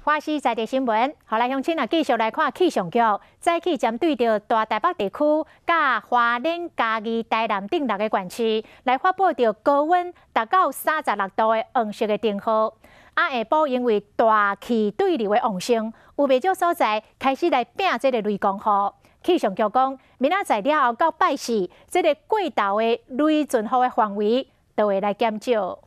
華視在地新聞，予來鄉親啊，繼續來看氣象局早起針對著大台北地區、佮花蓮、嘉義、台南等六個縣市來發布著高溫達到36度的黃色的燈號。啊，下晡因為大氣對流的旺盛，有袂少所在開始來拚這个雷公雨。氣象局講，明仔載了後到拜四，這个過晝的雷陣雨的範圍就會來減少。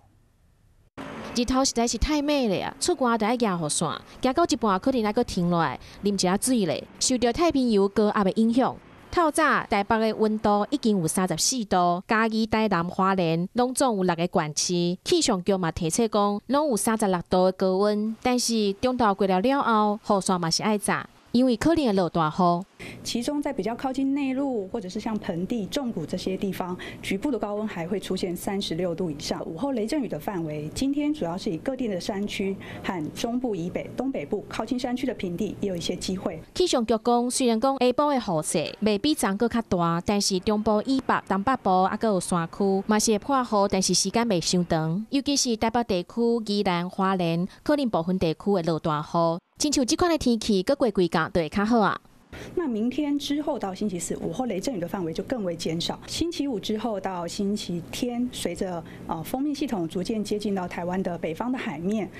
日頭實在是太猛了啊！出外就愛舉雨傘，行到一半可能愛閣停落來啉一下水咧。受著太平洋高壓的影響，透早台北的溫度已經有34度，嘉義、台南、花蓮攏總有六个縣市，氣象局嘛提醒講，攏有三十六度的高溫。但是中晝過了了後，雨傘嘛是愛紮，因為可能會落大雨。其中在比較靠近內陸或者是像盆地、縱谷這些地方，局部的高溫還會出現36度以上。午後雷陣雨的範圍，今天主要是以各地的山區和中部以北、東北部靠近山區的平地也有一些機會。氣象局講，雖然講下晡的雨勢袂比昨閣較大，但是中部以北、東北部猶閣有山區嘛是會破雨，但是時間袂傷長。尤其是台北地區、宜蘭、花蓮，可能部分地區會落大雨。親像這款的天氣，閣過幾工就會較好啊。那明天之後到星期四，午後雷陣雨的範圍就更為減少。星期五之後到星期天，隨着鋒面系統逐漸接近到台灣的北方的海面，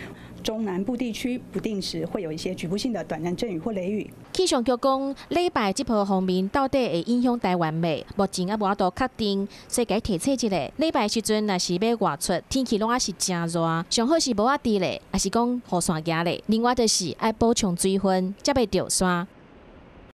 中南部地區不定時會有一些局部性的短暫陣雨或雷雨。氣象局講，禮拜這波鋒面到底會影響台灣未？目前猶無法度確定，所以共提醒一下，禮拜時陣若是欲外出，天氣攏猶是誠熱，上好是帽仔戴咧，抑是講雨傘舉咧。另外就是愛補充水分，才袂著沙。